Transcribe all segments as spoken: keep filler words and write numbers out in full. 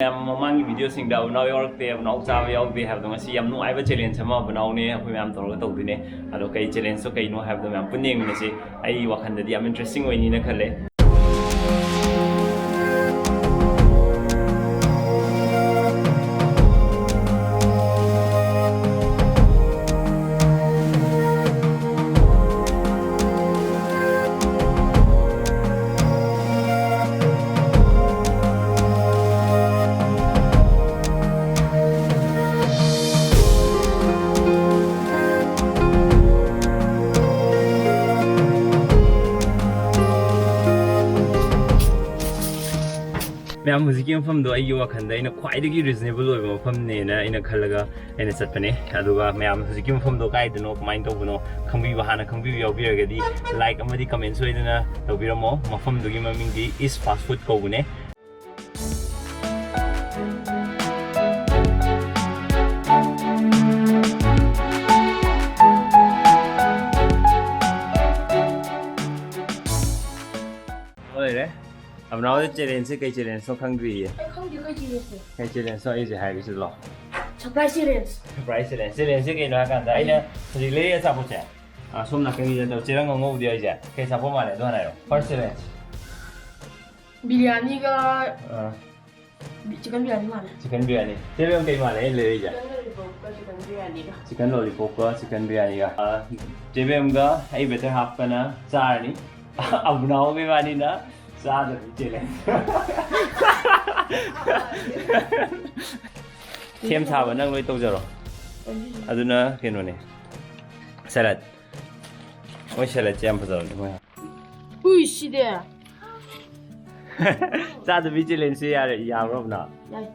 ꯃꯌꯥꯝ, ꯃꯃꯥꯡꯒꯤ ꯚꯤꯗꯤꯑꯣꯁꯤꯡꯗ ꯑꯕꯨꯅꯥꯎ ꯌꯥꯎꯔꯛꯇꯦ, ꯑꯕꯨꯅꯥꯎ ꯆꯥꯕ ꯌꯥꯎꯗꯦ ꯍꯥꯏꯕꯗꯣ, ꯉꯁꯤ ꯌꯥꯝ ꯅꯨꯡꯉꯥꯏꯕ ꯆꯦꯂꯦꯟꯖ ꯑꯃ ꯑꯕꯨꯅꯥꯎꯅꯦ ꯑꯩꯈꯣꯏ ꯃꯌꯥꯝ ꯇꯧꯔꯒ ꯇꯧꯗꯣꯏꯅꯦ꯫ ꯑꯗꯣ ꯀꯩ ꯆꯦꯂꯦꯟꯖꯇꯣ ꯀꯩꯅꯣ ꯍꯥꯏꯕꯗꯣ ꯃꯌꯥꯝ ꯄꯨꯟꯅ ꯌꯦꯡꯃꯤꯟꯅꯁꯤ꯫ ꯑꯩ ꯋꯥꯈꯜꯗꯗꯤ ꯌꯥꯝ ꯏꯟꯇꯔꯦꯁꯇꯤꯡ ꯑꯣꯏꯅꯤꯅ ꯈꯜꯂꯦ꯫ ꯃꯌꯥꯝ, ꯍꯧꯖꯤꯛꯀꯤ ꯃꯐꯝꯗꯣ ꯑꯩꯒꯤ ꯋꯥꯈꯜꯗ ꯑꯩꯅ ꯈ꯭ꯋꯥꯏꯗꯒꯤ ꯔꯤꯖꯅꯦꯕꯜ ꯑꯣꯏꯕ ꯃꯐꯝꯅꯦꯅ ꯑꯩꯅ ꯈꯜꯂꯒ ꯑꯩꯅ ꯆꯠꯄꯅꯦ꯫ ꯑꯗꯨꯒ ꯃꯌꯥꯝ, ꯍꯧꯖꯤꯛꯀꯤ ꯃꯐꯝꯗꯣ ꯀꯥꯏꯗꯅꯣ, ꯀꯃꯥꯏꯅ ꯇꯧꯕꯅꯣ ꯈꯪꯕꯤꯕ, ꯍꯥꯟꯅ ꯈꯪꯕꯤꯕ ꯌꯥꯎꯕꯤꯔꯒꯗꯤ, ꯂꯥꯏꯛ ꯑꯃꯗꯤ ꯀꯃꯦꯟ ꯁꯣꯏꯗꯅ ꯇꯧꯕꯤꯔꯝꯃꯣ꯫ ꯃꯐꯝꯗꯨꯒꯤ ꯃꯃꯤꯡꯗꯤ ꯏꯁ ꯐꯥꯁ ꯐꯨꯗ ꯀꯧꯕꯅꯦ꯫ ꯂꯣꯏꯔꯦ꯫ ꯑꯕꯨꯅꯥꯎꯗ ꯆꯦꯂꯦꯟꯖꯁꯦ ꯀꯩ ꯆꯦꯂꯦꯟꯖꯅꯣ ꯈꯪꯗ꯭ꯔꯤꯌꯦ꯫ ꯑꯩ ꯈꯪꯗꯦ ꯀꯩ ꯆꯦꯂꯦꯟꯖꯅꯣ꯫ ꯀꯩ ꯆꯦꯂꯦꯟꯖꯅꯣ ꯑꯩꯁꯦ ꯍꯥꯏꯕꯤꯁꯤꯂꯣ? Surprise challenge. Surprise challenge. ꯆꯦꯂꯦꯟꯖꯁꯦ ꯀꯩꯅꯣ ꯍꯥꯏ ꯀꯥꯟꯗ, ꯑꯩꯅ ꯍꯧꯖꯤꯛ ꯂꯩꯔꯛꯏ ꯑꯆꯥꯄꯣꯠꯁꯦ, ꯑ, ꯁꯣꯝ ꯅꯥꯀꯟꯒꯤꯗ ꯇꯧ-, ꯆꯦꯔꯪ ꯑꯉꯧꯕꯗꯤ ꯌꯥꯎꯔꯤꯁꯦ꯫ ꯀꯩ ꯑꯆꯥꯄꯣꯠ ꯃꯥꯜꯂꯦ? ꯑꯗꯨ ꯍꯥꯟꯅ ꯍꯥꯏꯔꯣ꯫ First challenge. ꯕꯤꯔꯌꯥꯅꯤꯒ ꯑ꯫ ꯆꯤꯀꯟ ꯕꯤꯔꯌꯥꯅꯤ ꯃꯥꯜꯂꯦ꯫ ꯆꯤꯀꯟ ꯕꯤꯔꯌꯥꯅꯤ꯫ ꯆꯦ ꯕꯦꯝ, ꯀꯩ ꯃꯥꯜꯂꯦ ꯑꯩꯅ ꯂꯩꯔꯛꯏꯁꯦ? ꯆꯤꯀꯟ ꯂꯣꯂꯤꯄꯣꯞꯀ ꯆꯤꯀꯟ ꯕꯤꯔꯌꯥꯅꯤꯒ꯫ ꯆꯤꯀꯟ ꯂꯣꯂꯤꯄꯣꯞꯀ ꯆꯤꯀꯟ ꯕꯤꯔꯌꯥꯅꯤꯒ꯫ ꯑ, ꯆꯦ ꯕꯦꯝꯒ ꯑꯩ ꯕꯦꯇꯔ ꯍꯥꯞꯀꯅ ꯆꯥꯔꯅꯤ꯫ ꯑꯕꯨꯅꯥꯎꯒ ꯏꯕꯥꯅꯤꯅ ꯆꯥꯗꯕꯤ ꯆꯦꯂꯦꯟꯖ꯫ ꯁꯦꯝ ꯁꯥꯕ ꯅꯪ ꯂꯣꯏ ꯇꯧꯖꯔꯣ꯫ ꯑꯗꯨꯅ ꯀꯩꯅꯣꯅꯦ꯫ ꯁꯦꯂꯠ꯫ ꯃꯣꯏ ꯁꯦꯂꯠꯁꯦ ꯌꯥꯝ ꯐꯖꯕꯅꯦ ꯃꯣꯏ꯫ ꯎꯏ, ꯁꯤꯗꯤ꯫ ꯆꯥꯗꯕꯤ ꯆꯦꯂꯦꯟꯖꯁꯦ ꯌꯥꯔꯦ, ꯌꯥꯕ꯭ꯔꯣ ꯅ? ꯌꯥꯏ꯫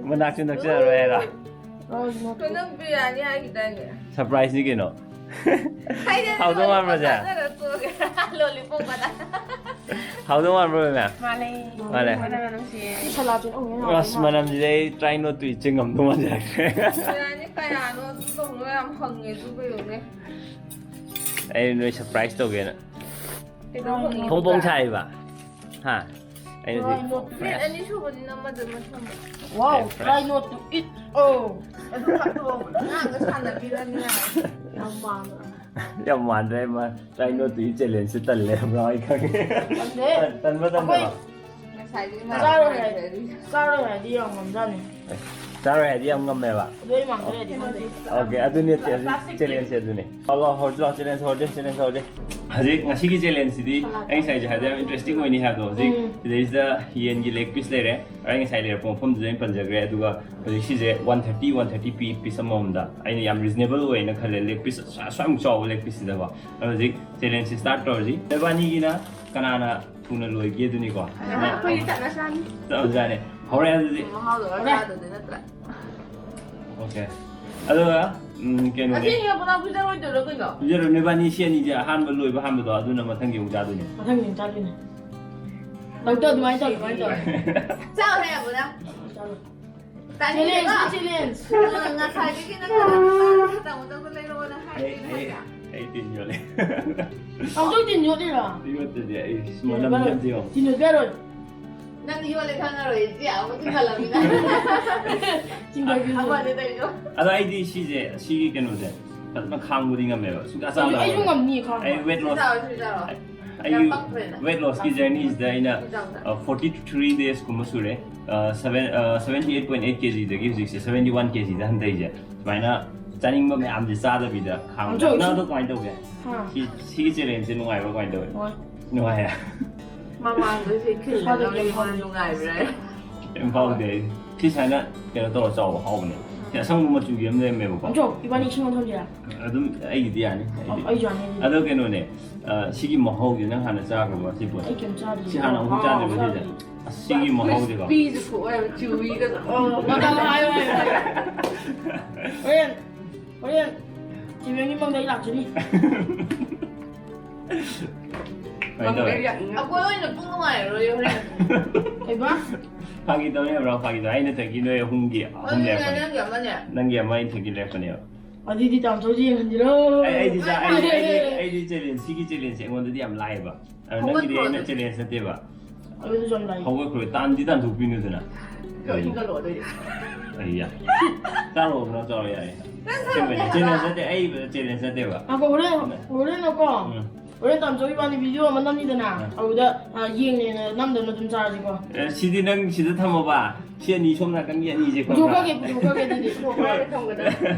ꯃꯅꯥꯛꯁꯨ ꯅꯛꯆꯔꯔꯣꯏ ꯍꯥꯏꯔꯣ? ꯀꯩꯅꯣ ꯕꯤꯔꯌꯥꯅꯤ ꯍꯥꯏꯈꯤꯗꯥꯏꯅꯦ? ꯁꯔꯄ꯭ꯔꯥꯏꯁꯅꯤ ꯀꯩꯅꯣ꯫ ꯍꯥꯏꯗꯤ ꯍꯥꯎꯗꯧ ꯃꯥꯟꯕ꯭ꯔꯣ, ꯁꯦ? ꯆꯥꯖꯔ ꯇꯣꯛꯑꯒꯦ꯫ ꯂꯣꯂꯤꯄꯣꯞ ꯃꯅꯥ꯫ ꯍꯥꯎꯗꯧ ꯃꯥꯟꯕ꯭ꯔꯣ, ꯃꯦꯝ? ꯃꯥꯜꯂꯦ꯫ ꯃꯥꯜꯂꯦ꯫ ꯃꯅꯝ ꯅꯨꯡꯁꯤꯌꯦ꯫ ꯁꯤ ꯁꯂꯥꯗꯁꯤꯅ ꯑꯃꯨꯛ ꯍꯦꯟꯅ ꯑꯁ, ꯍꯥꯎꯗꯧ ꯃꯥꯜꯂꯦ꯫ ꯃꯅꯝꯁꯤꯗꯤ ꯑꯩ try not to eat ꯁꯦ ꯉꯝꯗꯧ ꯃꯥꯟꯁꯤꯜꯂꯛꯇ꯭ꯔꯦ꯫ ꯕꯤꯔꯌꯥꯅꯤ ꯀꯌꯥꯅꯣ ꯑꯗꯨ ꯇꯧꯅꯣ ꯌꯥꯝ ꯍꯪꯉꯦ, ꯑꯗꯨꯒ ꯌꯦꯡꯉꯨꯅꯦ꯫ ꯑꯩ ꯅꯣꯏ ꯁꯔꯄ꯭ꯔꯥꯏꯁ ꯇꯧꯒꯦꯅ꯫ ꯀꯩꯗꯧ ꯍꯪꯉꯤꯅꯣ? ꯐꯣꯡ ꯐꯣꯡ ꯁꯥꯏꯕ꯫ ꯍꯥ? ꯑꯩꯅꯗꯤ Plate ꯑꯅꯤ ꯁꯨꯕꯅꯤꯅ ꯑꯃꯗꯨ ꯑꯃ ꯊꯝꯕ꯫ Wow, Fresh. Try not to eat. Oh. ꯑꯗꯨ ꯈꯛꯇꯣꯛꯑꯣ꯫ ꯑꯉꯥꯡꯒ ꯁꯥꯟꯅꯕꯤꯔꯅꯤꯅ꯫ ꯌꯥꯝ ꯃꯥꯡꯉꯦ꯫ ꯌꯥꯝ ꯃꯥꯟꯗ꯭ꯔꯦ ꯃꯥ꯫ Try not to eat challenge ꯁꯦ ꯇꯜꯂꯦ ꯕ꯭ꯔꯣ, ꯑꯩ ꯈꯪꯉꯦ꯫ ꯇꯜꯂꯦ꯫ ꯇꯟꯕ ꯇꯟꯗꯕ꯫ ꯑꯩꯈꯣꯏ ꯆꯥꯔꯣꯏ ꯍꯥꯏ- ꯆꯥꯔꯣꯏ ꯍꯥꯏꯗꯤ ꯌꯥꯝ ꯉꯝꯖꯥꯠꯅꯤ꯫ ꯆꯥꯔꯣꯏ ꯍꯥꯏꯗꯤ ꯌꯥꯝ ꯉꯝꯃꯦꯕ꯫ ꯑꯗꯨ ꯑꯩ ꯃꯥꯡꯖꯔꯗꯤ ꯈꯪꯗꯦ꯫ Okay, ꯑꯗꯨꯅꯦ ꯍꯧꯖꯤꯛ challenge ꯁꯦ ꯑꯗꯨꯅꯦ꯫ ꯍꯧꯔꯣ, ꯍꯧꯔꯁꯤ ꯂꯥꯛꯑꯣ, challenge ꯍꯧꯔꯁꯤ, challenge ꯍꯧꯔꯁꯤ꯫ ꯍꯧꯖꯤꯛ ꯉꯁꯤꯒꯤ challenge ꯁꯤꯗꯤ ꯑꯩ ꯉꯁꯥꯏꯁꯦ ꯍꯥꯏꯗꯤ ꯌꯥꯝ interesting ꯑꯣꯏꯅꯤ ꯍꯥꯏꯕꯗꯣ꯫ ꯍꯧꯖꯤꯛ ꯎꯝ꯫ ꯁꯤꯗꯩꯁꯤꯗ ꯌꯦꯟꯒꯤ leg piece ꯂꯩꯔꯦ꯫ ꯑꯩ ꯉꯁꯥꯏ ꯂꯩꯔꯛꯄ ꯃꯐꯝꯗꯨꯗ ꯑꯩꯅ ꯄꯟꯖꯈ꯭ꯔꯦ꯫ ꯑꯗꯨꯒ ꯍꯧꯖꯤꯛ ꯁꯤꯁꯦ one thirty, one thirty ꯄꯤ piece ꯑꯃꯃꯝꯗ꯫ ꯑꯩꯅ ꯌꯥꯝ reasonable ꯑꯣꯏꯅ ꯈꯜꯂꯦ, leg piece ꯑꯁꯨ-, ꯑꯁꯨꯛ ꯌꯥꯝ ꯆꯥꯎꯕ leg piece ꯁꯤꯗꯀꯣ꯫ ꯑꯗꯣ ꯍꯧꯖꯤꯛ challenge ꯁꯤ start ꯇꯧꯔꯁꯤ꯫ ꯅꯕꯥꯅꯤꯒꯤꯅ ꯀꯅꯥꯅ ꯊꯨꯅ ꯂꯣꯏꯒꯦ ꯑꯗꯨꯅꯤꯀꯣ꯫ ꯑꯩꯈꯣꯏꯒꯤ ꯆꯠꯅ ꯆꯥꯅꯤ꯫ ꯆꯞ ꯆꯥꯅꯦ꯫ ꯍꯧꯔꯦ ꯑꯗꯨꯗꯤ꯫ ꯃꯍꯥꯎꯗꯣ ꯍꯧꯔꯦ꯫ ꯆꯥꯗꯗꯤ ꯅꯠꯇ꯭ꯔꯥ? Okay꯫ ꯑꯗꯨꯒ ꯎꯝ, ꯀꯩꯅꯣꯅꯦ꯫ ꯑꯁꯤꯅꯤꯒ ꯄꯨꯂꯞ ꯄꯤꯖꯔꯣꯏꯗꯣꯏꯔꯣ ꯀꯩꯅꯣ? ꯄꯤꯖꯔꯣꯏ, ꯅꯣꯏꯕꯥꯅꯤ ꯁꯤ ꯑꯅꯤꯁꯦ ꯑꯍꯥꯟꯕ ꯂꯣꯏꯕ ꯍꯥꯟꯕꯗꯣ ꯑꯗꯨꯅ ꯃꯊꯪꯒꯤ ꯑꯃꯨꯛ ꯆꯥꯗꯣꯏꯅꯦ꯫ ꯃꯊꯪꯒꯤ ꯑꯃꯨꯛ ꯆꯥꯗꯣꯏꯅꯦ꯫ ꯇꯧ, ꯇꯧ, ꯑꯗꯨꯃꯥꯏꯅ ꯇꯧ, ꯑꯗꯨꯃꯥꯏꯅ ꯇꯧ꯫ ꯆꯥꯎꯔꯦ ꯑꯕꯨꯅ꯫ ꯆꯥꯔꯣ꯫ ꯇꯥꯅꯤꯡꯗꯦꯀꯣ? Challenge, challenge꯫ ꯉꯁꯥꯏꯗꯒꯤ ꯅꯪ ꯇꯥꯃꯣꯗ ꯂꯩꯔꯛꯑꯣꯅ ꯑꯩ ꯍꯥꯏꯔꯤꯅꯦ ꯑꯩ ꯍꯥꯏꯕ꯫ ꯑꯩ ꯇꯤꯟ ꯌꯣꯠꯂꯦ꯫ ꯑꯃꯨꯛꯇꯪ ꯇꯤꯟ ꯌꯣꯠꯂꯤꯔꯣ? ꯌꯣꯠꯇꯗꯤ ꯑꯩ ꯃꯅꯝ ꯌꯥꯝ ꯌꯥꯝ ꯇꯤꯟ ꯌꯣꯠꯂꯦ ꯈꯪꯉꯔꯣꯏ꯫ ꯅꯪ ꯌꯣꯠꯂꯦ ꯈꯪꯉꯔꯣꯏ ꯏꯆꯦ ꯑꯃꯨꯛ ꯇꯤꯟꯈꯠꯂꯃꯤꯅ꯫ ꯆꯤꯡꯗꯒꯤ ꯑꯃꯗꯤ ꯂꯩꯔꯣ꯫ ꯑꯗꯣ ꯑꯩꯗꯤ ꯁꯤꯁꯦ ꯁꯤꯒꯤ ꯀꯩꯅꯣꯁꯦ ꯐꯖꯅ ꯈꯥꯡꯕꯗꯤ ꯉꯝꯃꯦꯕ, ꯁꯨꯡꯆꯥ ꯑꯩꯁꯨ ꯆꯥꯗꯕ꯫ ꯉꯝꯅꯤ ꯈꯥꯡꯕ꯫ ꯑꯩ weight loss ꯆꯥꯔꯣ ꯁꯤ ꯆꯥꯔꯣ꯫ ꯑꯩ ꯌꯥꯝ ꯄꯛꯇ꯭ꯔꯦꯅ꯫ Weight loss ꯀꯤ journey ꯁꯤꯗ ꯑꯩꯅ forty three days ꯀꯨꯝꯕ ꯁꯨꯔꯦ꯫ Seven seventy eight point eight kg ꯗꯒꯤ ꯍꯧꯖꯤꯛꯁꯦ seventy one kg ꯗ ꯍꯟꯊꯩꯁꯦ꯫ ꯁꯨꯃꯥꯏꯅ ꯆꯥꯅꯤꯡꯕ ꯃꯌꯥꯝꯁꯦ ꯆꯥꯗꯕꯤꯗ ꯈꯥꯡꯕ꯫ ꯑꯗꯨ ꯅꯪ ꯑꯗꯣ ꯀꯃꯥꯏꯅ ꯇꯧꯒꯦ? ꯍꯥ꯫ ꯁꯤ ꯁꯤꯒꯤ challenge ꯁꯦ ꯅꯨꯡꯉꯥꯏꯕ꯭ꯔꯥ ꯀꯃꯥꯏꯅ ꯇꯧꯋꯦ? ꯍꯣꯏ꯫ ꯅꯨꯡꯉꯥꯏꯌꯦ꯫ ꯃꯃꯥꯡꯗ ꯁꯤ ꯈꯤꯜꯂꯒ ꯌꯦꯡꯉꯣ ꯅꯨꯡꯉꯥꯏꯕ꯭ꯔꯥ? ꯀꯩꯝ ꯐꯥꯎꯗꯦ ꯑꯩ꯫ ꯁꯤ ꯁꯨꯃꯥꯏꯅ ꯀꯩꯅꯣ ꯇꯧꯔ ꯆꯥꯎꯕ ꯍꯥꯎꯕꯅꯦ꯫ ꯁꯤ ꯑꯁꯪꯕ ꯃꯆꯨꯒꯤ ꯑꯃ ꯂꯩꯔꯝꯃꯦꯕꯀꯣ꯫ ꯑꯝꯆꯧ, ꯏꯕꯥꯅꯤ ꯏꯁꯤꯡ ꯑꯃ ꯊꯝꯁꯤꯔꯥ? ꯑꯗꯨꯝ ꯑꯩꯒꯤꯗꯤ ꯌꯥꯅꯤ꯫ ꯑꯩꯁꯨ ꯌꯥꯅꯤ꯫ ꯑꯗꯣ ꯀꯩꯅꯣꯅꯦ, ꯑ, ꯁꯤꯒꯤ ꯃꯍꯥꯎꯁꯦ ꯅꯪ ꯍꯥꯟꯅ ꯆꯥꯈ꯭ꯔꯕ ꯁꯤ ꯄꯣꯠ? ꯑꯩ ꯀꯩꯝ ꯆꯥꯗ꯭ꯔꯤ꯫ ꯁꯤ ꯍꯥꯟꯅ ꯑꯃꯨꯛ ꯆꯥꯗ꯭ꯔꯤꯕ ꯁꯤꯁꯦ? ꯑꯁ, ꯁꯤꯒꯤ ꯃꯍꯥꯎꯁꯦꯀꯣ꯫ Crispy ꯁꯨ ꯊꯣꯛꯑꯦꯕ, chewy ꯒꯁꯨ꯫ ꯑꯣ, ꯃꯇꯝ ꯍꯥꯏꯌꯣ, ꯍꯥꯏꯌꯣ, ꯍꯥꯏꯌꯣ꯫ ꯍꯣꯔꯦꯟ, ꯍꯣꯔꯦꯟ ꯆꯤꯕꯦꯟꯒꯤ ꯃꯪꯗ ꯑꯩ ꯂꯥꯛꯆꯅꯤ꯫ ꯀꯃꯥꯏꯅ ꯇꯧꯋꯦ? ꯑꯩꯈꯣꯏ ꯑꯣꯏꯅ ꯄꯨꯡ ꯅꯨꯡꯉꯥꯏꯔꯔꯣꯏ ꯍꯣꯔꯦꯟ꯫ ꯀꯩꯕ? ꯐꯥꯒꯤ ꯇꯧꯅꯦ ꯕ꯭ꯔꯣ, ꯐꯥꯒꯤ ꯇꯧꯅꯦ꯫ ꯑꯩ ꯅꯊꯛꯀꯤ ꯅꯣꯏ ꯑꯍꯨꯝꯒꯤ ꯑꯍꯨꯝ ꯑꯗꯨꯅꯦ ꯂꯩꯔꯛꯄꯅꯦ꯫ ꯅꯪꯒꯤ ꯑꯃꯅꯦ꯫ ꯅꯪꯒꯤ ꯑꯃ ꯑꯩ ꯊꯛꯀꯤ ꯂꯩꯔꯛꯄꯅꯦꯕ꯫ ꯑꯗꯨꯗꯤ ꯇꯥꯝꯆꯧꯁꯦ ꯌꯦꯡꯍꯟꯁꯤꯔꯣ? ꯑꯩ ꯑꯩꯗꯤ ꯆꯥ-, ꯑꯩꯗꯤ, ꯑꯩꯗꯤ, ꯑꯩꯗꯤ challenge, ꯁꯤꯒꯤ challenge ꯁꯦ ꯑꯩꯉꯣꯟꯗꯗꯤ ꯌꯥꯝ ꯂꯥꯏꯌꯦꯕ꯫ ꯑꯗꯣ ꯅꯪꯒꯤꯗꯤ ꯍꯧꯒꯠꯈ꯭ꯔꯣ ꯑꯩꯅ ꯑꯗꯨꯝ꯫ Challenge ꯅꯠꯇꯦꯕ꯫ ꯑꯗꯨꯗꯁꯨ ꯌꯥꯝ ꯂꯥꯏ꯫ ꯍꯧꯒꯠꯈ꯭ꯔꯣꯏ, ꯇꯥꯟꯗꯤ ꯇꯥꯟꯊꯣꯛꯄꯤꯅꯨꯗꯅ꯫ ꯈꯔ ꯏꯟꯒꯠꯂꯣ ꯑꯗꯨꯏꯗꯤ꯫ ꯑꯩꯌꯥ꯫ ꯆꯥꯔꯣ, ꯅꯪ ꯆꯥꯔꯣ, ꯌꯥꯔꯦ꯫ ꯅꯪ ꯆꯦꯜꯂꯦꯟꯁ ꯆꯥꯔꯣ ꯅꯠꯇꯦ, ꯑꯩ ꯆꯦꯜꯂꯦꯟꯁ ꯅꯠꯇꯦꯕ꯫ ꯉꯥꯏꯈꯣ, ꯍꯣꯔꯦꯟ, ꯍꯣꯔꯦꯟꯅꯀꯣ꯫ ꯎꯝ꯫ ꯍꯣꯔꯦꯟ ꯇꯥꯃꯣꯆꯧ ꯏꯕꯥꯅꯤ ꯚꯤꯗꯤꯑꯣ ꯑꯃ ꯅꯝꯃꯤꯗꯅ, ꯑꯥ꯫ ꯑꯗꯨꯗ, ꯑꯥ, ꯌꯦꯡꯅꯦꯅ ꯅꯝꯗꯅ ꯑꯗꯨꯝ ꯆꯥꯔꯁꯤꯀꯣ꯫ ꯑꯦ, ꯁꯤꯗꯤ ꯅꯪ ꯁꯤꯗ ꯊꯝꯃꯣꯕ꯫ ꯁꯤ ꯑꯅꯤ ꯁꯣꯝ ꯅꯥꯀꯟꯒꯤ ꯑꯅꯤꯁꯦ ꯈꯪꯕ꯭ꯔꯥ? ꯄꯨꯊꯣꯛꯈ꯭ꯔꯒꯦ, ꯄꯨꯊꯣꯛꯈ꯭ꯔꯒꯦ ꯑꯗꯨꯗꯤ꯫ ꯄꯨꯊꯣꯛꯈ꯭ꯔꯒ ꯊꯝꯒꯗꯕ꯫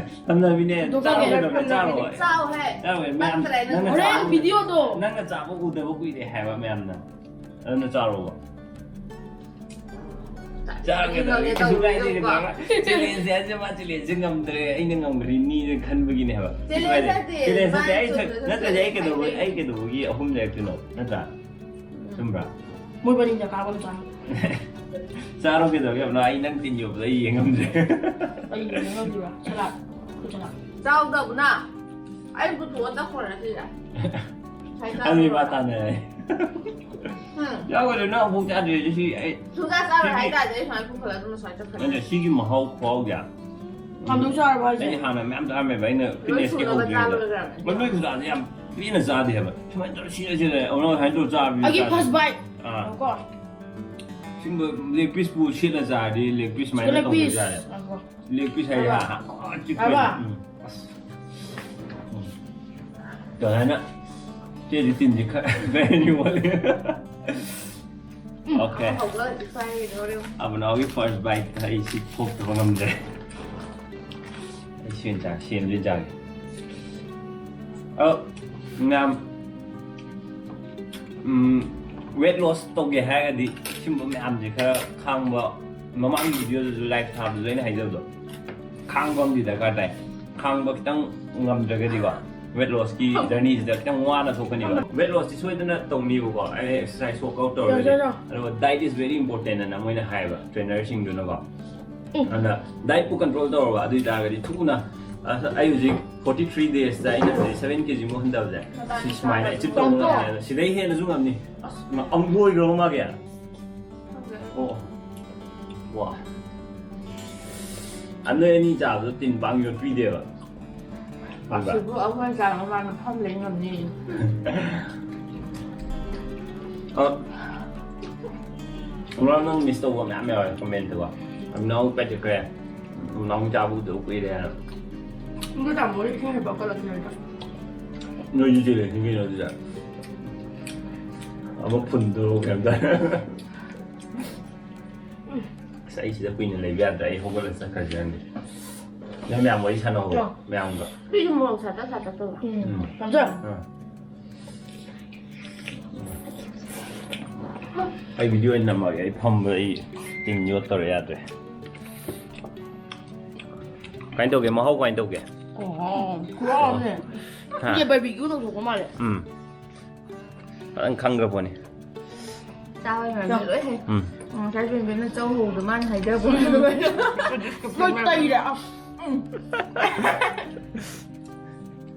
ꯊꯝꯅꯕꯤꯅꯦ꯫ ꯄꯨꯊꯣꯛꯈ꯭ꯔꯒꯦ꯫ ꯆꯥꯔꯣ, ꯆꯥꯔꯣ꯫ ꯆꯥꯎ ꯍꯦ꯫ ꯆꯥꯔꯣ ꯍꯦ, ꯃꯌꯥꯝ꯫ ꯅꯠꯇ꯭ꯔꯦ, ꯅꯪ ꯅꯪꯅ ꯍꯣꯔꯦꯟ ꯆꯥꯕ ꯎꯗꯕ ꯚꯤꯗꯤꯑꯣꯗꯣ꯫ ꯅꯪꯅ ꯆꯥꯕ ꯎꯗꯕ ꯀꯨꯏꯔꯦ ꯍꯥꯏꯕ ꯃꯌꯥꯝꯅ꯫ ꯑꯗꯨꯅ ꯆꯥꯔꯣꯕ꯫ ꯆꯥꯔꯒꯦ ꯇꯧꯔꯦ, ꯀꯩꯁꯨ ꯀꯥꯏꯗꯦ, ꯀꯩꯗꯧꯔꯒꯦ? ꯆꯦꯂꯦꯟꯖ ꯍꯥꯏꯁꯦ ꯃꯥ ꯆꯦꯂꯦꯟꯖꯁꯦ ꯉꯝꯗ꯭ꯔꯦ, ꯑꯩꯅ ꯉꯝꯈ꯭ꯔꯤꯅꯤꯅ ꯈꯟꯕꯒꯤꯅꯦ ꯍꯥꯏꯕ꯫ ꯀꯩꯁꯨ ꯀꯥꯏꯗꯦ꯫ ꯆꯦꯂꯦꯟꯖ ꯅꯠꯇꯦ, ꯆꯦꯂꯦꯟꯖ ꯅꯠꯇꯦ, ꯃꯥꯅ ꯑꯩ ꯁꯛ-, ꯆꯨꯝꯅ ꯅꯠꯇ꯭ꯔꯗꯤ ꯑꯩ ꯀꯩꯗꯧꯕ-, ꯍꯥꯏꯕꯩ꯫ ꯑꯩ ꯀꯩꯗꯧꯕꯒꯤ ꯑꯍꯨꯝ ꯂꯩꯔꯛꯇꯣꯏꯅꯣ? ꯅꯠꯇ꯭ꯔꯥ? ꯎꯝ꯫ ꯆꯨꯝꯕ꯭ꯔꯥ? ꯃꯣꯏ ꯄꯅꯤꯗ ꯀꯥꯕ ꯑꯃ ꯆꯥ꯫ ꯆꯥꯔꯣ, ꯀꯩꯗꯧꯔꯒꯦ? ꯑꯩ ꯅꯪ ꯇꯤꯟ ꯌꯣꯠꯄꯗꯣ ꯑꯩ ꯌꯦꯡ ꯉꯝꯗ꯭ꯔꯦ꯫ ꯑꯩ ꯌꯦꯡ ꯉꯝꯗ꯭ꯔꯤꯕ? ꯁꯂꯥꯗ꯫ ꯈꯨꯠ ꯁꯂꯥꯗ꯫ ꯆꯥꯎꯗꯕꯅ꯫ ꯑꯩ ꯄꯨꯊꯣꯛꯑ ꯆꯠꯈ꯭ꯔꯣ ꯁꯤꯗ꯫ ꯑꯗꯨꯗꯤ ꯃꯥ ꯇꯥꯟꯅꯔꯦ꯫ ꯎꯝ꯫ ꯌꯥꯎꯒꯗ꯭ꯔꯦ, ꯅꯪ ꯑꯃꯨꯛ ꯆꯥꯗ꯭ꯔꯦ, ꯁꯤ ꯑꯩ ꯁꯨꯡꯆꯥ ꯆꯥꯔꯣꯏ ꯁꯤꯒꯤ ꯍꯥꯏꯇꯥꯔꯗꯤ ꯑꯩ ꯁꯨꯃꯥꯏꯅ ꯄꯨꯈꯠꯂ ꯑꯗꯨꯝ ꯁꯨꯃꯥꯏꯅ ꯆꯠꯈ꯭ꯔꯦ꯫ ꯅꯠꯇꯦ, ꯁꯤꯒꯤ ꯃꯍꯥꯎ ꯈꯨꯍꯥꯎꯁꯦ꯫ ꯀꯝꯗꯧ ꯆꯥꯔꯕ ꯍꯥꯏꯁꯦ? ꯑꯩ ꯍꯥꯟꯅ ꯃꯌꯥꯝ ꯆꯥꯔꯝꯃꯦꯕ, ꯑꯩꯅ ꯂꯣꯏ ꯐꯤꯠꯅꯦꯁꯀꯤ ꯁꯨꯅꯕ ꯍꯧꯗ꯭ꯔꯤꯉꯩꯗ꯫ ꯆꯥꯕ ꯂꯣꯏꯈ꯭ꯔꯕꯅꯦ꯫ ꯃꯣꯏ ꯈꯨꯖꯥꯁꯦ ꯌꯥꯝ ꯄꯦꯟꯅ ꯆꯥꯗꯦ ꯍꯥꯏꯕ꯫ ꯁꯨꯃꯥꯏꯅ ꯇꯧꯔ ꯁꯤꯔ ꯁꯤꯔ, ꯑꯣ, ꯅꯪ ꯁꯨꯃꯥꯏꯅ ꯇꯧꯔ ꯆꯥꯕꯗꯤ ꯑꯩꯒꯤ ꯆꯥꯗꯦ꯫ ꯐꯥꯔꯁ ꯕꯥꯏꯠ꯫ ꯑꯥ꯫ ꯉꯥꯏꯈꯣꯀꯣ꯫ ꯁꯤꯒꯨꯝꯕ ꯂꯦꯒ ꯄꯤꯁꯄꯨ ꯁꯦꯠꯂ ꯆꯥꯔꯗꯤ ꯂꯦꯒ ꯄꯤꯁ ꯁꯨꯃꯥꯏꯅ ꯂꯦꯒ ꯇꯧꯕ ꯄꯤꯁ꯫ ꯌꯥꯔꯦ꯫ ꯉꯥꯏꯈꯣ꯫ ꯂꯦꯒ ꯄꯤꯁ ꯍꯥꯏꯗꯤ ꯑꯕ꯫ ꯍꯥ, ꯍꯥ, ꯍꯥ, ꯆꯤꯛꯄꯅꯦ꯫ ꯑꯕ꯫ ꯎꯝ꯫ ꯑꯁ꯫ ꯎꯝ꯫ ꯀꯃꯥꯏꯅ? ꯆꯦꯗꯤ ꯇꯤꯟꯁꯤ ꯈꯔ ꯀꯩ ꯍꯥꯏꯅꯤ ꯋꯥꯠꯂꯤ꯫ ꯎꯝ꯫ ꯑꯣꯀꯦ꯫ ꯑꯃ ꯍꯧꯒꯠꯂꯗꯤ ꯆꯥꯏꯗꯧꯔꯦ꯫ ꯑꯕꯅꯥꯎꯒꯤ ꯐꯥꯔꯁ ꯕꯥꯏꯠꯇ ꯑꯩ ꯁꯤ ꯊꯣꯛꯇꯕ ꯉꯝꯗ꯭ꯔꯦ꯫ ꯑꯩ ꯁꯤ ꯑꯣꯏꯅ ꯆꯥꯒꯦ, ꯁꯤ ꯑꯣꯏꯅ ꯆꯥꯒꯦ꯫ ꯑ, ꯃꯌꯥꯝ, ꯎꯝ, ꯋꯦꯠ ꯂꯣꯁ ꯇꯧꯒꯦ ꯍꯥꯏꯔꯒꯗꯤ ꯁꯤꯒꯨꯝꯕ ꯃꯌꯥꯝꯁꯦ ꯈꯔ ꯈꯥꯡꯕ, ꯃꯃꯥꯡꯒꯤ ꯚꯤꯗꯤꯑꯣꯗꯁꯨ ꯂꯥꯏꯐ ꯊꯥꯕꯗꯁꯨ ꯑꯩꯅ ꯍꯥꯏꯖꯕꯗꯣ, ꯈꯥꯡꯕ ꯑꯃꯗꯤ ꯗꯔꯀꯥꯔ ꯇꯥꯏ꯫ ꯈꯥꯡꯕ ꯈꯤꯇꯪ ꯉꯝꯗ꯭ꯔꯒꯗꯤꯀꯣ, ꯋꯦꯠ ꯂꯣꯁꯀꯤ ꯖꯔꯅꯤꯁꯤꯗ ꯈꯤꯇꯪ ꯋꯥꯅ ꯊꯣꯛꯀꯅꯤꯕ꯫ ꯋꯦꯠ ꯂꯣꯁꯇꯤ ꯁꯣꯏꯗꯅ ꯇꯧꯅꯤꯕꯀꯣ, ꯑꯩ ꯑꯦꯛꯁꯔꯁꯥꯏꯁ ꯋꯥꯛꯑꯥꯎꯠ ꯇꯧꯔꯒꯗꯤ꯫ ꯌꯥ, ꯌꯥ, ꯌꯥ꯫ ꯑꯗꯨꯒ diet is very important ꯑꯅ ꯃꯣꯏꯅ ꯍꯥꯏꯌꯦꯕ, ꯇ꯭ꯔꯦꯅꯔꯁꯤꯡꯗꯨꯅꯀꯣ꯫ ꯎꯝ꯫ ꯑꯗ dietꯄꯨ control ꯇꯧꯔꯕ, ꯑꯗꯨ ꯑꯣꯏꯇꯥꯔꯒꯗꯤ ꯊꯨꯅ, ꯑꯁ, ꯑꯩ ꯍꯧꯖꯤꯛ forty three daysꯇ ꯑꯩꯅ ꯍꯧꯖꯤꯛ seven kg ꯃꯨꯛ ꯍꯟꯊꯕꯁꯦ, ꯁꯤ ꯁꯨꯃꯥꯏꯅ achieve ꯇꯧꯕ ꯉꯝꯃꯦ꯫ ꯁꯤꯗꯩ ꯍꯦꯟꯅꯁꯨ ꯉꯝꯅꯤ꯫ ꯑꯁ, ꯃ-, ꯑꯃꯨꯛ ꯂꯣꯏꯈ꯭ꯔꯕ ꯃꯥꯒꯤ? ꯑꯣ꯫ ꯋꯥ꯫ ꯑ, ꯅꯣꯏ ꯑꯅꯤ ꯆꯥꯕꯗꯣ ꯇꯤꯟ ꯄꯥꯡ ꯌꯣꯠꯄꯤꯗꯦꯕ꯫ ꯈꯪꯕ꯭ꯔꯥ? ꯑꯁꯤꯕꯨ ꯑꯩꯈꯣꯏ ꯆꯥꯕ ꯃꯥꯅ ꯐꯝ ꯂꯩ ꯉꯝꯅꯤ꯫ ꯑ, ꯑꯃꯨꯔꯛ ꯅꯪ ꯃꯤꯁ ꯇꯧꯕ ꯃꯌꯥꯝ ꯌꯥꯎꯋꯦ ꯀꯃꯦꯟꯇꯀꯣ꯫ ꯑꯝꯅꯥꯎ ꯄꯥꯏꯊꯈ꯭ꯔꯦ꯫ ꯑꯝꯅꯥꯎ ꯆꯥꯕ ꯎꯗꯕ ꯀꯨꯏꯔꯦ ꯍꯥꯏꯅ꯫ ꯏꯕꯣ ꯇꯥꯃꯣ ꯍꯣꯏ ꯏꯁꯤꯡ ꯍꯩꯕ ꯀꯠꯂꯛꯀꯦ ꯍꯥꯏꯗ꯫ ꯅꯣꯏꯁꯨ ꯆꯦꯜꯂꯛꯏꯅꯤ ꯀꯩꯅꯣ ꯑꯗꯨꯗ꯫ ꯑꯃ ꯐꯨꯟꯗꯣ ꯀꯩꯝꯇ꯫ ꯑꯁ ꯑꯩ ꯁꯤꯗ ꯀꯨꯏꯅ ꯂꯩꯕ ꯌꯥꯗ꯭ꯔꯦ꯫ ꯑꯩ ꯍꯧꯒꯠꯂ ꯆꯠꯈ꯭ꯔꯁꯤꯔꯅꯦ꯫ ꯅꯪ ꯃꯌꯥꯝ ꯋꯥꯔꯤ ꯁꯥꯟꯅꯍꯧꯔꯣ꯫ ꯆꯣ꯫ ꯃꯌꯥꯝꯒ꯫ ꯁꯤꯁꯨ ꯃꯣꯔꯣꯛ ꯁꯥꯇꯛ ꯁꯥꯇꯛ ꯇꯧꯕ꯫ ꯎꯝ꯫ ꯎꯝ꯫ ꯇꯥꯃꯣ ꯆꯣ꯫ ꯑꯥ꯫ ꯑꯩ ꯚꯤꯗꯤꯑꯣ ꯑꯣꯏꯅ ꯅꯝꯃꯒꯦ꯫ ꯑꯩ ꯐꯝꯕ ꯑꯩ ꯇꯤꯟ ꯌꯣꯠꯇꯧꯔꯦ ꯌꯥꯗ꯭ꯔꯦ꯫ ꯀꯃꯥꯏꯅ ꯇꯧꯒꯦ? ꯃꯍꯥꯎ ꯀꯃꯥꯏꯅ ꯇꯧꯒꯦ? ꯑꯣ, ꯈꯨꯍꯥꯎ ꯑꯃꯅꯦ꯫ ꯍꯥ? ꯏꯆꯦ ꯕꯥꯔꯕꯤꯀ꯭ꯌꯨ ꯇꯧꯊꯣꯛꯄ ꯃꯥꯜꯂꯦ꯫ ꯎꯝ꯫ ꯐꯖꯅ ꯈꯪꯈ꯭ꯔ ꯄꯣꯠꯅꯤ꯫ ꯆꯥꯕ ꯃꯌꯥꯝꯗꯤ ꯂꯣꯏ ꯍꯩ꯫ ꯎꯝ꯫ ꯎꯝ, ꯉꯁꯥꯏ ꯕꯦꯝꯕꯦꯝꯅ ꯆꯧ ꯍꯧꯕꯗꯣ ꯃꯥꯅ ꯍꯥꯏꯖꯕ꯫ ꯂꯣꯏ ꯇꯩꯔꯦ꯫ ꯑꯁ꯫ ꯎꯝ꯫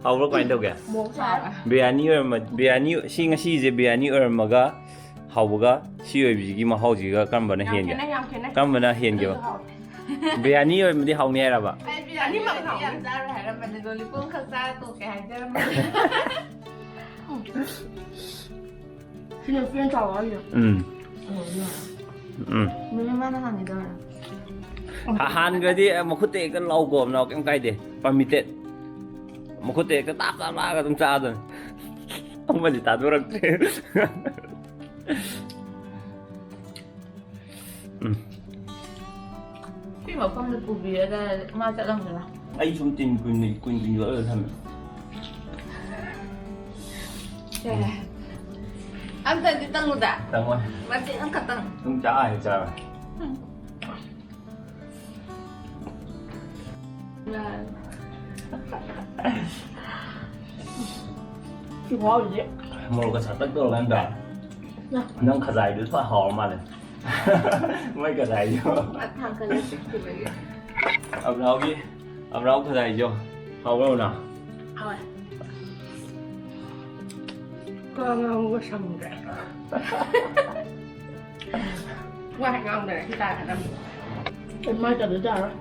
ꯍꯥꯎꯕ꯭ꯔꯣ? ꯀꯃꯥꯏꯅ ꯇꯧꯒꯦ? ꯃꯣꯔꯣꯛ ꯁꯥꯕ꯫ ꯕꯤꯔꯌꯥꯅꯤ ꯑꯣꯏꯔꯝꯃ-, ꯕꯤꯔꯌꯥꯅꯤ, ꯁꯤ ꯉꯁꯤꯁꯦ ꯕꯤꯔꯌꯥꯅꯤ ꯑꯣꯏꯔꯝꯃꯒ ꯍꯥꯎꯕꯒ ꯁꯤ ꯑꯣꯏꯕꯁꯤꯒꯤ ꯃꯍꯥꯎꯁꯤꯒ ꯀꯔꯝꯕꯅ ꯌꯥꯝ ꯍꯦꯟꯒꯦ? ꯈꯦꯠꯅꯩ, ꯌꯥꯝ ꯈꯦꯠꯅꯩ꯫ ꯀꯔꯝꯕꯅ ꯍꯦꯟꯒꯦꯕ? ꯑꯗꯨꯁꯨ ꯍꯥꯎꯋꯦ꯫ ꯕꯤꯔꯌꯥꯅꯤ ꯑꯣꯏꯔꯝꯃꯗꯤ ꯍꯥꯎꯅꯤ ꯍꯥꯏꯔꯕ? ꯑꯩ ꯕꯤꯔꯌꯥꯅꯤ ꯑꯅꯤꯃꯛ ꯃꯛꯇꯤ ꯌꯥꯝ ꯍꯥꯎꯅꯤ꯫ ꯆꯥꯔꯣꯏ ꯍꯥꯏꯔꯝꯕꯅꯦ, ꯂꯣꯂꯤꯄꯣꯞ ꯈꯛ ꯆꯥꯔ ꯇꯣꯛꯀꯦ ꯍꯥꯏꯖꯔꯝꯕꯅꯦ꯫ ꯁꯤꯅ ꯐ꯭ꯔꯦꯟ ꯆꯥꯎꯕ ꯍꯥꯏꯁꯦ꯫ ꯎꯝ꯫ ꯎꯝ꯫ ꯃꯤꯅꯤꯠ ꯃꯉꯥ ꯍꯥꯟꯈꯤꯗꯧꯔꯦ꯫ ꯍꯥ-, ꯍꯥꯟꯈ꯭ꯔꯗꯤ ꯃꯈꯨꯠꯇ ꯍꯦꯛꯇ ꯂꯥꯎꯀꯣ, ꯅꯥꯎ, ꯀꯩꯝ ꯀꯥꯏꯗꯦ꯫ Permitted꯫ ꯃꯈꯨꯠꯇ ꯍꯦꯛꯇ ꯇꯥꯞ ꯇꯥꯞ ꯂꯥꯛꯑꯒ ꯑꯗꯨꯝ ꯆꯥꯗꯣꯏꯅꯤ꯫ ꯑꯃꯗꯤ ꯇꯥꯗꯣꯔꯛꯇ꯭ꯔꯦ꯫ ꯎꯝ꯫ ꯁꯤ ꯃꯐꯝꯗ ꯄꯨꯕꯤꯔꯒ ꯃꯥ ꯆꯠꯂꯝꯗꯅ꯫ ꯑꯩ ꯁꯨꯝ ꯇꯤꯟ ꯀꯨꯏꯅ, ꯀꯨꯏꯅ, ꯀꯨꯏꯅ ꯌꯣꯠꯂꯒ ꯊꯝꯃꯦ꯫ ꯁꯦ꯫ ꯑꯝꯇꯗꯤ ꯇꯪꯉꯨꯗ꯫ ꯇꯪꯉꯣꯏ꯫ ꯃꯇꯦꯛ ꯑꯃꯈꯛꯇꯪ꯫ ꯑꯗꯨꯝ ꯆꯥ ꯍꯦꯛ ꯆꯥꯔꯣꯏ꯫ ꯎꯝ꯫ ꯁꯤ ꯈꯨꯍꯥꯎꯁꯤꯗꯤ꯫ ꯃꯣꯔꯣꯛꯀ ꯁꯥꯇꯛ ꯇꯧꯔꯀꯥꯟꯗ ꯅ꯫ ꯅꯪ ꯈꯖꯥꯏꯗꯨ ꯐ ꯍꯥꯎꯔ ꯃꯥꯜꯂꯦ꯫ ꯃꯣꯏ ꯈꯖꯥꯏꯗꯣ꯫ ꯃꯊꯥꯡ ꯈꯔ ꯆꯤꯛꯈꯤꯕꯒꯤ꯫ ꯑꯕ꯭ꯔꯥꯎꯒꯤ, ꯑꯕ꯭ꯔꯥꯎ ꯈꯖꯥꯏꯗꯣ ꯍꯥꯎꯕ꯭ꯔꯣ ꯅ? ꯍꯥꯎꯋꯦ꯫ ꯀꯣ ꯉꯥꯡꯕ ꯁꯪꯗ꯭ꯔꯦ꯫ ꯋꯥ ꯉꯥꯡꯗꯔꯦ ꯁꯤ ꯇꯥꯔꯦ ꯅꯪ꯫ ꯑꯩ ꯃꯥꯏ ꯇꯥꯗ ꯇꯥꯔꯣꯏ꯫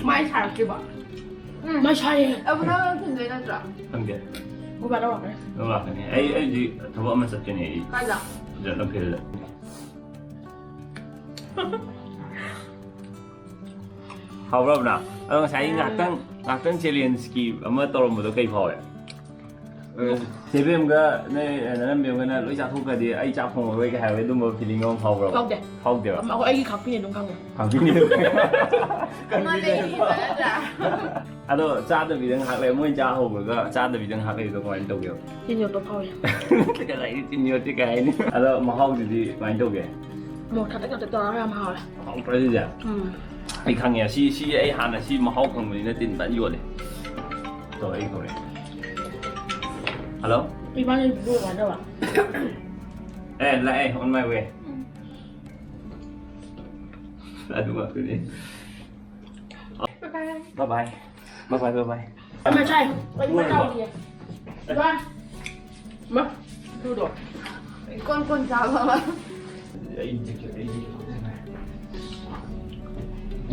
ꯃꯥꯏ ꯁꯥꯔꯛꯇ꯭ꯔꯤꯕꯣ? ꯎꯝ꯫ ꯃꯥꯏ ꯁꯥꯏꯌꯦ꯫ ꯑꯕꯨ ꯅꯪ ꯊꯤꯟꯗꯣꯏ ꯅꯠꯇ꯭ꯔꯣ? ꯈꯪꯗꯦ꯫ ꯕꯕꯥ ꯂꯧꯔꯛꯀꯅꯤ꯫ ꯂꯧꯔꯛꯀꯅꯤ꯫ ꯑꯩ, ꯑꯩꯗꯤ ꯊꯕꯛ ꯑꯃ ꯆꯠꯀꯅꯤ ꯑꯩ꯫ ꯀꯥꯏꯗ? ꯁꯤꯗ ꯂꯝꯐꯦꯜꯗ꯫ ꯍꯥꯎꯕ꯭ꯔꯕꯅ? ꯑꯗꯣ ꯉꯁꯥꯏ ꯉꯥꯛꯇꯪ ꯉꯥꯛꯇꯪ ꯆꯦꯂꯦꯟꯖꯀꯤ ꯑꯃ ꯇꯧꯔꯝꯕꯗꯣ ꯀꯩ ꯐꯥꯎꯋꯦ? ꯆꯦꯕꯦꯝꯒ ꯅꯣꯏ ꯅꯅꯝꯕꯦꯝꯒꯅ ꯂꯣꯏ ꯆꯥꯊꯣꯛꯈ꯭ꯔꯗꯤ ꯑꯩ ꯆꯥꯛ ꯊꯣꯡꯉꯔꯣꯏꯒ ꯍꯥꯏꯕ ꯑꯗꯨꯝꯕ ꯐꯤꯂꯤꯡ ꯑꯃ ꯐꯥꯎꯕ꯭ꯔꯕ? ꯐꯥꯎꯗꯦ꯫ ꯐꯥꯎꯗꯦꯕ? ꯑꯩꯒꯤ ꯈꯥꯛꯄꯤꯅꯦ ꯑꯗꯨꯝ ꯈꯪꯉꯦ꯫ ꯈꯥꯛꯄꯤꯅꯦ ꯑꯗꯨꯝ ꯈꯪꯉꯦ꯫ ꯑꯗꯣ ꯆꯥꯗꯕꯤꯗ ꯉꯥꯏꯍꯥꯛ ꯂꯩ, ꯃꯣꯏ ꯆꯥ ꯍꯧꯕꯒ ꯆꯥꯗꯕꯤꯗ ꯉꯥꯏꯍꯥꯛ ꯂꯩꯕꯗꯣ ꯀꯃꯥꯏꯅ ꯇꯧꯒꯦꯕ? ꯇꯤꯟ ꯌꯣꯠꯄ ꯐꯥꯎꯋꯦ꯫ ꯀꯗꯥꯏꯗꯒꯤ ꯇꯤꯟ ꯌꯣꯠꯇꯦ ꯀꯩ ꯍꯥꯏꯅꯤ? ꯑꯗꯣ ꯃꯍꯥꯎꯗꯨꯗꯤ ꯀꯃꯥꯏꯅ ꯇꯧꯒꯦ? ꯃꯣꯔꯣꯛ ꯊꯥꯇꯛ ꯊꯥꯇꯛ ꯇꯧꯔꯒ ꯌꯥꯝ ꯍꯥꯎꯋꯦ꯫ ꯍꯥꯎꯇ꯭ꯔꯣ ꯁꯤꯁꯦ? ꯎꯝ꯫ ꯑꯩ ꯈꯪꯉꯦ, ꯁꯤ ꯁꯤ ꯑꯩ ꯍꯥꯟꯅ ꯁꯤ ꯃꯍꯥꯎ ꯈꯪꯕꯅꯤꯅ ꯇꯤꯟ ꯐꯖꯅ ꯌꯣꯠꯂꯦ꯫ ꯇꯧꯔꯛꯑꯦ ꯀꯧꯔꯦ꯫ ꯍꯜꯂꯣ꯫ ꯏꯕꯥꯅꯤ ꯕ꯭ꯂꯣꯛ ꯃꯥꯟꯅꯕ꯫ ꯑꯦ ꯂꯥꯛꯑꯦ, on my way꯫ ꯑꯗꯨ ꯉꯥꯛꯇꯅꯤ꯫ Bye bye. Bye bye, bye bye. ꯃꯆꯥꯏ ꯑꯩ ꯃꯆꯥ ꯑꯣꯏꯌꯦ꯫ ꯏꯕꯥ꯫ ꯃꯥ꯫ ꯑꯗꯨꯗꯣ꯫ ꯀꯣꯟ ꯀꯣꯟ ꯆꯥꯕ꯫ ꯑꯩ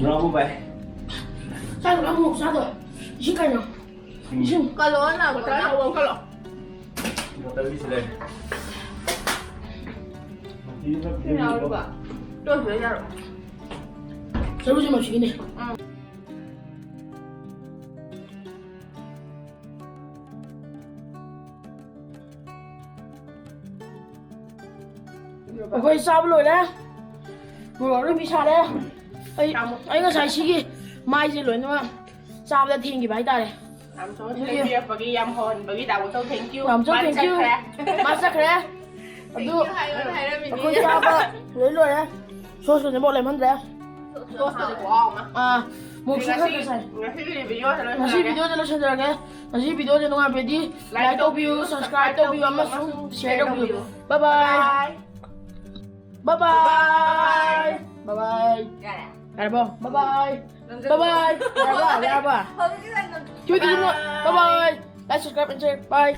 ꯕ꯭ꯔꯥꯎꯟ ꯕꯥꯏ꯫ ꯆꯥꯗꯣ ꯑꯃꯨꯛ ꯆꯥꯗꯣ꯫ ꯏꯁꯤꯡ ꯀꯩꯅꯣ? ꯏꯁꯤꯡ꯫ ꯀꯜꯂꯣ ꯅꯥꯕ ꯀꯜꯂꯣ꯫ ꯀꯜꯂꯣ꯫ ꯕꯣꯇꯜꯒꯤꯁꯤ ꯂꯩ꯫ ꯏꯁꯤꯡ ꯌꯥꯎꯔꯤꯕ? ꯇꯣꯏ ꯇꯣꯏ ꯌꯥꯔꯣ꯫ ꯆꯔꯨꯁꯦ ꯃꯁꯤꯒꯤꯅꯦ꯫ ꯎꯝ꯫ ꯑꯩꯈꯣꯏ ꯆꯥꯕ ꯂꯣꯏꯔꯦ꯫ ꯃꯣꯔꯣꯛ ꯑꯔꯣꯏꯕꯤ ꯁꯥꯔꯦ꯫ ꯑꯩ, ꯑꯩ ꯉꯁꯥꯏ ꯁꯤꯒꯤ ꯃꯥꯏꯁꯦ ꯂꯣꯏꯅꯃꯛ ꯆꯥꯕꯗ ꯊꯦꯡꯈꯤꯕ ꯍꯥꯏꯇꯥꯔꯦ꯫ ꯌꯥꯝ ꯆꯥꯎꯅ ꯑꯗꯨꯒꯤ ꯁꯦꯝꯕꯤꯔꯛꯄꯒꯤ ꯌꯥꯝ ꯍꯧꯍꯟꯕꯒꯤ ꯗꯥꯕꯣꯆꯧ thank you꯫ ꯌꯥꯝ ꯆꯥꯎ ꯃꯥꯗꯤ thank you꯫ ꯆꯠꯈ꯭ꯔꯦ꯫ ꯃꯥ ꯆꯠꯈ꯭ꯔꯦ꯫ ꯑꯗꯨ thank you ꯍꯥꯏꯌꯣꯅ ꯍꯥꯏꯔꯝꯃꯤꯅꯦ꯫ ꯑꯩꯈꯣꯏ ꯆꯥꯕ ꯂꯣꯏ ꯂꯣꯏꯔꯦ꯫ ꯁꯣꯁꯇꯨꯅꯦ ꯃꯣꯠ ꯂꯦꯝꯍꯟꯗ꯭ꯔꯦ꯫ ꯁꯣꯁꯇꯨꯗꯤ ꯈꯨꯍꯥꯎ ꯑꯃ꯫ ꯑꯥ, ꯃꯣꯔꯣꯛꯁꯨ ꯈꯔ ꯈꯔ ꯁꯥꯏ꯫ ꯉꯁꯤꯒꯤ ꯚꯤꯗꯤꯑꯣꯁꯦ ꯂꯣꯏꯁꯤꯜꯂꯒꯦ꯫ ꯉꯁꯤ ꯚꯤꯗꯤꯑꯣꯁꯦ ꯂꯣꯏꯁꯤꯜꯂꯒꯦ꯫ ꯉꯁꯤ ꯚꯤꯗꯤꯑꯣꯁꯦ ꯅꯨꯡꯉꯥꯏꯕꯤꯔꯗꯤ like ꯇꯧꯕꯤꯌꯨ, subscribe ꯇꯧꯕꯤꯌꯨ ꯑꯃꯁꯨꯡ share ꯇꯧꯕꯤꯌꯨ꯫ Bye bye꯫ Bye bye꯫ Bye bye꯫ ꯌꯥꯔꯦ꯫ ꯌꯥꯔꯕꯣ? Bye bye꯫ ꯅꯝꯖꯜꯂꯣ꯫ Bye bye꯫ ꯌꯥꯔꯕ? ꯌꯥꯔꯕ? ꯍꯧꯖꯤꯛꯀꯤ ꯂꯥꯏꯟ ꯅꯝꯖꯜꯂꯣ꯫ ꯁꯤ ꯚꯤꯗꯤꯑꯣꯁꯦ bye bye꯫ Like, subscribe and share꯫ Bye꯫